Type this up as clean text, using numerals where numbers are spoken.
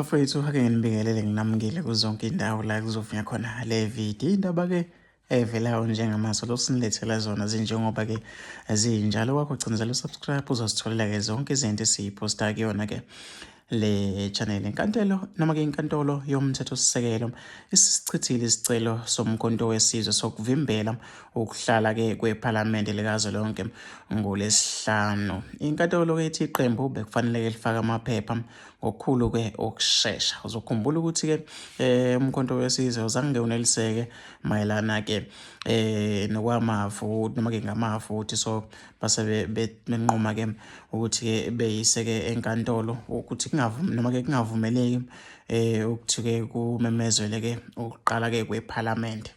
Bafowethu, ake nginibingelele nginamukele kuzonke indawo la kuzovunywa khona le video. Indaba-ke evelayo njengamaso lokusinilethela zona zinjengoba-ke zinjalo. Kwakho gcinizela usubscribe uzozitholela-ke zonke izinto esiyiphosta kuyona-ke le channel. Inkantolo noma-ke inkantolo yomthethosisekelo isisichithile isicelo somkhonto wesizwe sokuvimbela ukuhlala-ke kwephalamende likazwelonke ngolwesihlanu. Inkantolo-ke ithi iqembu bekufanele-ke lifake amaphepha ngokukhulu ke ukushesha. Uzokhumbula ukuthi ke umkhonto wesizwe uzange uneliseke mayelana ke nokwamavu noma ke ngamavu so base benquma ke ukuthi ke beyise ke enkantolo ukuthi kungavumi noma ke kungavumeleki ukuthi ke kumemezele ke ukuqala ke kwephalamende.